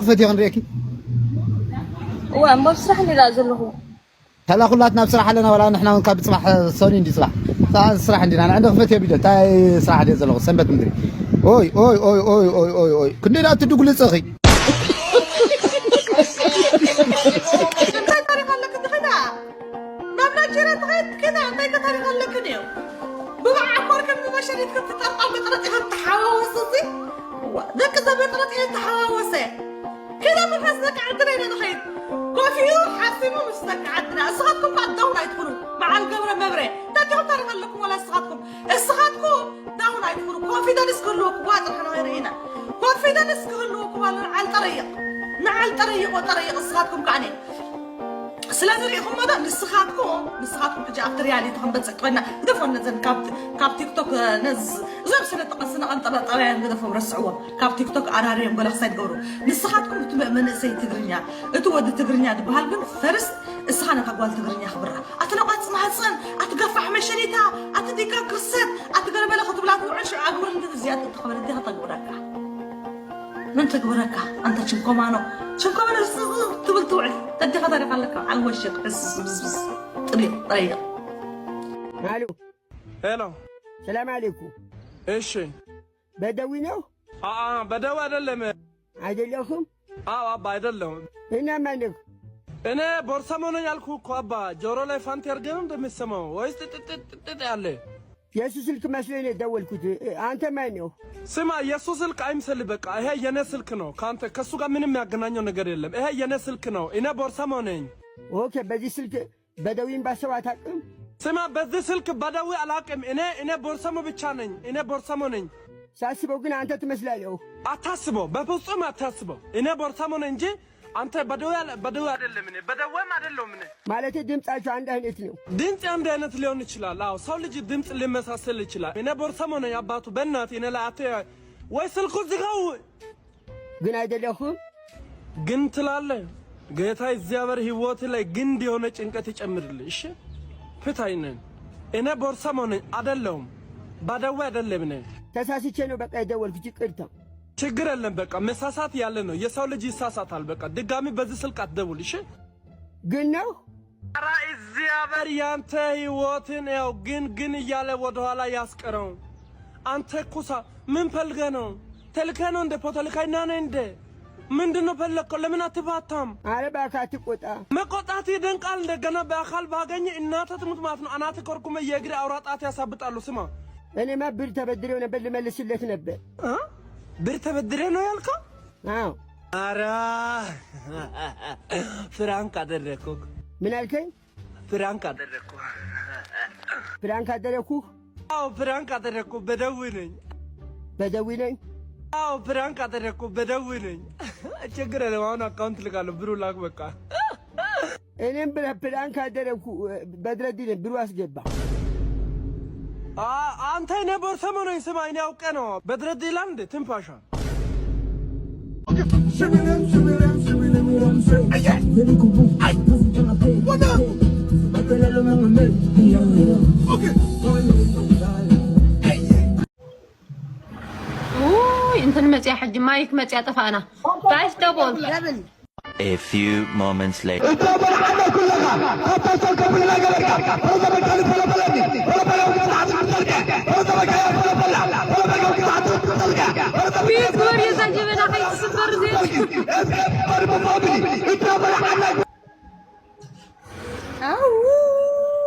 ክፈትዮ ክንርእየኪ። እዋ እምበር ስራሕ እንዲ ደኣ ዘለኹ። ከላ ኩላትና ኣብ ስራሕ ኣለና፣ ዋላ ንሕና እውን ካብ ጽባሕ ሰኒ እንዲ ጽባሕ። ጽባሕ ስራሕ እንዲና፣ ንዕንዲ ክፈትዮ ቢዶ፣ እንታይ ስራሕ ድዮ ዘለኹ፣ ሰንበት ምድሪ። ኦይ፣ ኦይ፣ ኦይ፣ ኦይ፣ ኦይ፣ ኦይ፣ ኦይ። ክንደይ ደኣ ትድጉልጽኺ? እንታይ ታሪኽ ኣለኪ? እንታይ ደኣ? ናብ ናይጀርያ ትኸይድ ኪዳ፣ እንታይ ከ ታሪኽ ኣለኪ ድዩ? ብመዓኮርክን ብመሸኒትክን ትጠርጣ መጥረጢ ከም ተሓዋወሰ እዚ። እዋ፣ ደቂ ዘመጥረጢ ተሓዋወሰ። ከይዳ ምፍራስ ደቂ ዓድና ኢና ንኸይድ። ኮፊኡ ሓሲሙ ምስ ደቂ ዓድና። እስኻትኩም ከኣ ዳውን ኣይትኹኑ። በዓል ገብረ መብሬ። እንታይ ዲኹም ታሪኽ ኣለኩም ዋላ እስኻትኩም? እስኻትኩም ዳውን ኣይትኹኑ። ኮንፊደንስ ክህልወኩም። ዋ፣ ጥራሕ ንኸይርኢ ኢና። ኮንፊደንስ ክህልወኩም ኣሎ። ንዓል ጠረይቕ። ንዓል ጠረይቕ ወጠረይቕ እስኻትኩም ከኣ እኔ። ስለዚ ርኢኹሞ ዶ? ንስኻትኩም፣ ንስኻትኩም ሕጂ ኣብቲ ሪያሊቲ ክንበጽሕ ኮይና፣ ግደፎ ነዘን ካብ፣ ካብ ቲክቶክ፣ ነዝ-፣ እዞም ስነ ጥቕሲ ንቐንጠባጣብያን ግደፎም፣ ረስዕዎም። ካብ ቲክቶክ ኣራርዮም ገለ ክሳይ ትገብሩ። ንስኻትኩም እቲ መ-፣ መንእሰይ ትግርኛ፣ እቲ ወዲ ትግርኛ ዝበሃል ግን ፈርስት እስኻ ነታ ጓል ትግርኛ ክብራ። ኣቲ ነቋጽ ማህጸን፣ ኣቲ ገፋሕ መሸኒታ፣ ኣቲ ዲካ ክርሰት፣ ኣቲ ገለመለ ክትብላ ትውዕል ሽዑ ኣግብር እንዲ እዚኣ ተተኸበረ ዲኻ ተግብረካ። መን ተግብረካ? ኣንታ ችንኮማኖ፣ ችንኮማኖ ስ-፣ ስ-፣ ትብል ትውዕል። ተዲኻ ታሪኽ ኣለካ። ዓልወሸክ፣ ዕስስ፣ ብዝብዝ፣ ጥሊቕ፣ ጠይቕ። አሎ፣ ሄሎ። ሰላም አለይኩም። እሺ። በደዊ ነው? አአ፣ በደዊ አይደለም። አይደለሁም? አዎ አባ፣ አይደለሁም። እና ማን ነው? እኔ ቦርሳሞ ነኝ አልኩህ እኮ አባ። ጆሮ ላይ ፋንቲ አድርገህ ነው እንደምትሰማው ወይስ ጥጥጥጥጥ ያለ? የእሱ ስልክ መስሎኝ ነው የደወልኩት። አንተ ማን ነው? ስማ፣ የእሱ ስልክ አይምሰልህ በቃ። ይሄ የኔ ስልክ ነው። ከአንተ፣ ከእሱ ጋር ምንም የሚያገናኘው ነገር የለም። ይሄ የኔ ስልክ ነው። እኔ ቦርሳሞ ነኝ። ኦኬ፣ በዚህ ስልክ በደዊን ባሰው አታውቅም? ስማ፣ በዚህ ስልክ በደዊ አላውቅም። እኔ፣ እኔ ቦርሳሞ ብቻ ነኝ። እኔ ቦርሳሞ ነኝ። ሳስበው ግን አንተ ትመስላለህ። አታስበው፣ በፍጹም አታስበው። እኔ ቦርሳሞ ነኝ እንጂ አንተ በደዊ አለ-፣ በደዊ አይደለም። እኔ በደዊም አይደለሁም። እኔ ማለቴ ድምጻችሁ አንድ አይነት ነው። ድምጽ አንድ አይነት ሊሆን ይችላል። አዎ፣ ሰው ልጅ ድምጽ ሊመሳሰል ይችላል። እኔ ቦርሳሞ ነኝ አባቱ። በእናትህ እኔ ላይ አት-፣ ወይ ስልኩ ዝጋው። ግን አይደለሁም። ግን ትላለህ። ጌታ እግዚአብሔር ህይወት ላይ ግንድ የሆነ ጭንቀት ይጨምርልህ። እሺ፣ ፍታኝ ነኝ። እኔ ቦርሳሞ ነኝ አይደለሁም። በደዊ አይደለም። እኔ ተሳስቼ ነው በቃ የደወልኩት፣ ይቅርታ። ችግር የለም። በቃ መሳሳት ያለ ነው። የሰው ልጅ ይሳሳታል። በቃ ድጋሚ በዚህ ስልክ አትደውል። እሺ፣ ግን ነው። ኧረ እግዚአብሔር ያንተ ህይወትን ያው ግን፣ ግን እያለ ወደኋላ ያስቀረው። አንተ ኩሳ ምን ፈልገህ ነው? ተልከህ ነው እንደ ፖለቲከኛ ነህ እንደ? ምንድን ነው ፈለግከው? ለምን አትፋታም? አረ እባክህ አትቆጣ። መቆጣት ይደንቃል። እንደገና በአካል ባገኝ እናተ ትሙት ማለት ነው። አናት ኮርኩመ የእግር አውራ ጣት ያሳብጣሉ። ስማ፣ እኔማ ብር ተበድሬው ነበር፣ ልመልስለት ነበር። እ? ብር ተበድሬ ነው ያልከው? አዎ። ኧረ ፍራንክ አደረግኩህ። ምን አልከኝ? ፍራንክ አደረግኩ። ፍራንክ አደረግኩህ? አዎ፣ ፍራንክ አደረግኩ። በደዊ ነኝ። በደዊ ነኝ? አዎ፣ ፍራንክ አደረግኩ። በደዊ ነኝ። ችግር የለም። አሁን አካውንት ልካለሁ። ብሩ ላክ በቃ። እኔም ብለህ ፕራንክ አደረግኩ። በድረዲን ብሩ አስገባ። አ-፣ አንተ እኔ ቦርሰሞ ነኝ። ስማ፣ እኔ አውቄ ነው። በድረዲን ይላል እንዴ? ትንፋሻ። ውይ፣ እንትን መጽያ፣ ሕጂ ማይክ መጽያ፣ ጠፋእና። ጋይስ፣ ደቦል። A few moments later. እታ በልዓና ኩለኻ፣ ካብታ ሰብ ከብልና ገበርካ፣ ፈረሰ በልካ ልፈለፈለኒ፣ ፈለፈለ ክትዓት ክትጠልቀ፣ ፈረሰ በልካ ያ ፈለፈላ፣ ፈለፈለ ክትዓት ክትጠልቀ፣ ፈረሰ በልካ ፊት ወር የዛ ጀበና ከይትስበር ዜድ። እታ በልዓና ኣው።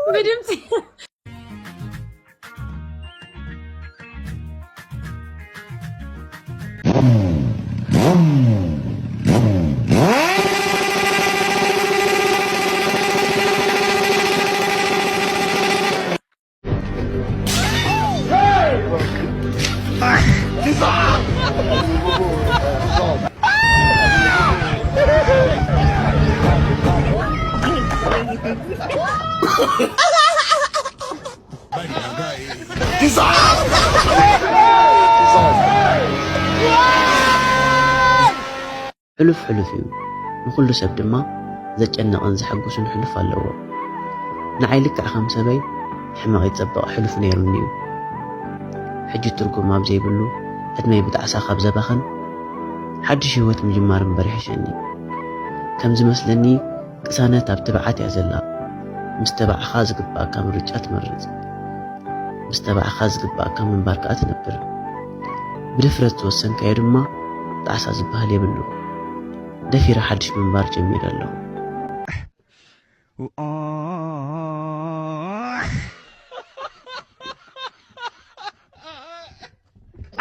ብድምፂ። ሕሉፍ ሕሉፍ እዩ። ንኹሉ ሰብ ድማ ዘጨንቕን ዘሐጉስን ሕሉፍ ኣለዎ። ንዓይ ልክዕ ከም ሰበይ ሕመቕ ይጸበቕ ሕሉፍ ነይሩኒ እዩ። ሕጂ ትርጉም ኣብ ዘይብሉ ዕድመይ ብጣዕሳ ካብ ዘባኽን፣ ሓድሽ ህይወት ምጅማር እምበር ይሕሸኒ። ከም ዝመስለኒ ቅሳነት ኣብ ትብዓት እያ ዘላ። ምስ ተባዕኻ ዝግብኣካ ምርጫ ትመርጽ። ምስ ተባዕኻ ዝግብኣካ ምንባር ከኣ ትነብር። ብድፍረት ዝወሰንካዮ ድማ ጣዕሳ ዝበሃል የብሉ። ደፊረ ሓድሽ ምንባር ጀሚረ ኣለኹ።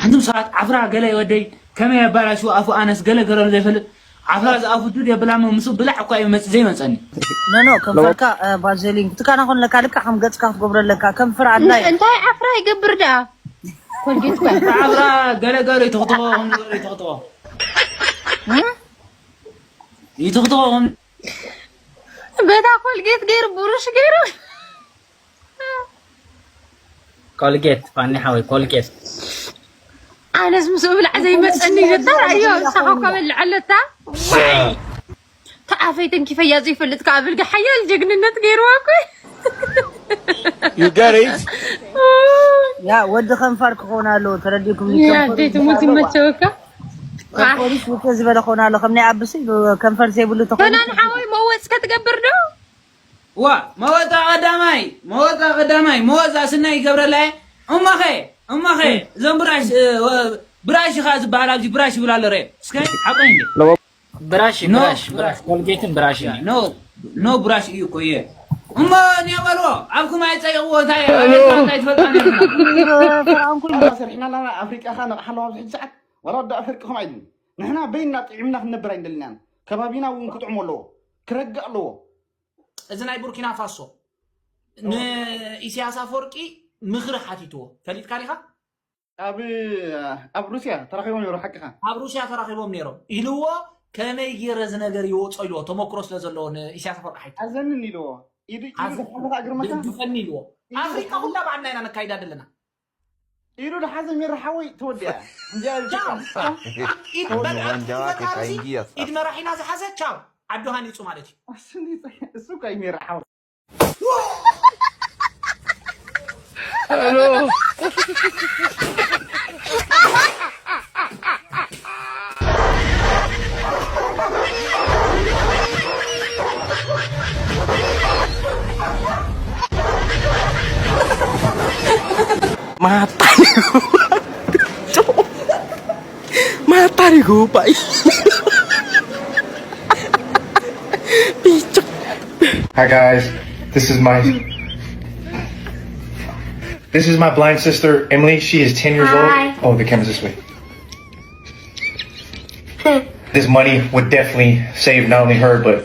ኣንቱም ሰባት ዓፍራ ገለ ወደይ ከመይ ኣባላሽዎ ኣፉ ኣነስ ገለ ገረሉ ዘይፈልጥ ዓፍራ ዝኣፉ ዱድ የብላሞ ምስኡ ብላዕ እኳ እዩ መጽእ ዘይመጸኒ። ኖኖ ከንፈርካ ባዘሊን ክትካና ኮን ለካ ልካ ከም ገጽካ ክትገብሮ ኣለካ ከንፈር ኣድላይ እንታይ ዓፍራ ይገብር ደኣ ኮልጌት እኳ ዓፍራ ገለ ገለ ይትኽትኾ ከም ዝበለ ይትኽትኾ ይትኽትኾ ከም በታ ኮልጌት ገይሩ ብሩሽ ገይሩ ኮልጌት ፋኒ ሓወይ ኮልጌት ኣነስ ምስ ብላዕ ዘይመፀኒ ይገጠር ኣዮ ሳሖ ከበልዕ ኣለታ ተዓፈይ ተንኪፈያ ዘይፈልጥ ከዓ ብልጋ ሓያል ጀግንነት ገይርዋ እኮ You get it? ያ ወዲ ከንፈር ክኾን ኣለዎ ተረዲኩም ያደይ ትሙት ይመቸወካ ፖሊስ ውጭ ዝበለ ክኾን ኣሎ ከም ናይ ኣብሲ ከንፈር ዘይብሉ ተኾይኑ ፈናን ሓወይ መወፅ ከትገብር ዶ ዋ መወፃ ቀዳማይ መወፃ ቀዳማይ መወፃ ስናይ ይገብረላ እየ እሞኸ እሞኸ እዞም ብራሽ እ፣ ወ- ብራሽ ኻ ዝበሃል ኣብዚ ብራሽ ይብል ኣሎ ረ እስከ ሓቆይ እንዴ ብራሽ ኖ። ብራሽ ብራሽ ኮልጌትን ብራሽ እዩ ኖ ኖ ብራሽ እዩ እኮ እየ እሞ ኔበልዎ ኣብ ኩማ ይፀይቕዎ እንታይ እንታይ ትፈልጣ ነርና ፈራንኩ ሰሪሕና ኣለና ኣፍሪቃ ካ ነቕሓለዋ ኣብዚ ሕጂ ሰዓት ዋላ ወዲ ኣፍሪቃ ከም ኣይድን ንሕና በይና ጥዒምና ክንነብር ኣይንደልናን ከባቢና እውን ክጥዕሞ ኣለዎ ክረግእ ኣለዎ እዚ ናይ ቡርኪና ፋሶ ንኢሳያስ ኣፈወርቂ ምኽሪ ሓቲትዎ ፈሊጥካ ዲኻ ኣብ ኣብ ሩስያ ተራኺቦም ነሩ ሓቅኻ ኣብ ሩስያ ተራኺቦም ነይሮም ኢልዎ ከመይ ገይረ እዚ ነገር ይወፆ ኢልዎ ተመክሮ ስለ ዘለዎ ንኢሳያስ ኣፈወርቂ ሓይቱ ኣዘንን ኢልዎ ኢዱ ኢዱ ዝሓለኻ እግርመካ ደግፈኒ ኢልዎ ኣፍሪካ ኩላ ባዕልና ኢና ነካይዳ ዘለና ኢዱ ድሓዘ ሚራ ሓወይ ተወዲኣ ኢድ መራሒና ዝሓዘ ቻው ዓዱ ሃኒፁ ማለት እዩ እሱ እኮ እዩ ሚራ ሓወይ Mata ni ko. Mata ni ko, pai. Picok. Hi guys, this is my this is my blind sister Emily. She is ten years Hi. old. Oh, the camera's this way. This money would definitely save not only her but